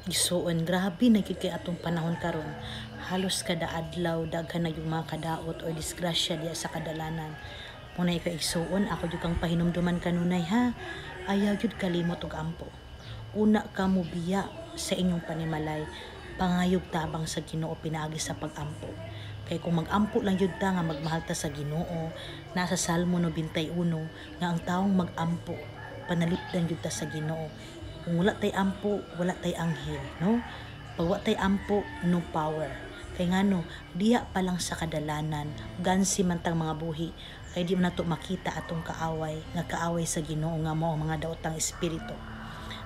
Igsuon, grabe na gyud kay atong panahon karon. Halos kada adlaw daghan na yung mga kadaot or disgrasya diya sa kadalanan. Muna ikaw, igsuon, ako jud kang pahinumduman kanunay ha. Ayaw jud kalimot og ampo. Una ka mo biya sa inyong panimalay, pangayog tabang sa Ginoo pinaagi sa pagampo. Kay kung magampo lang jud ta nga magmahal ta sa Ginoo, nasa Salmo 91 nga ang taong magampo panalipdan jud ta sa Ginoo. Kung wala tay ampo, wala tay anghel, no? Pag wa tay ampo, no power. Kay ngano, diya pa lang sa kadalanan, gansi man tang mga buhi, kay di man nato makita atong kaaway, nga kaaway sa Ginoo nga mao ang mga daotang espiritu.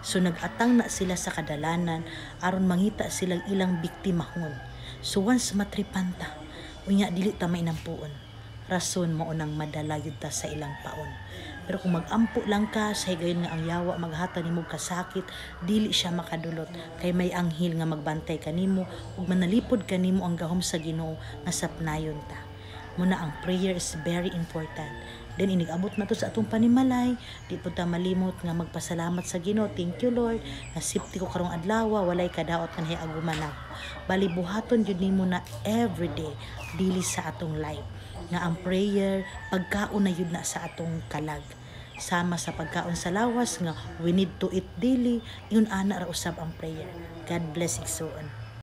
So nag-atang na sila sa kadalanan aron mangita silang ilang biktimahon. So once matripan ta, unya dili ta mainampuon. Rason mao nang madala yun ta sa ilang paon. Pero kung magampo lang ka sa higayon nga ang yawa maghatag nimo kasakit, dili siya makadulot kay may anghel nga magbantay kanimo ug manalipod kanimo ang gahom sa Ginoo nga sapnayon ta. Muna ang prayer is very important. Then inig-abot na to sa atong panimalay, di pud ta malimot nga magpasalamat sa Ginoo. Thank you, Lord. Na safety ko karong adlaw, walay kadaot nga nahiaguman nako. Bali buhaton jud nimo na everyday dili sa atong life. Nga ang prayer pagkaon na jud na sa atong kalag. Sama sa pagkaon sa lawas nga we need to eat daily, yun ana ra usab ang prayer. God bless, igsuon.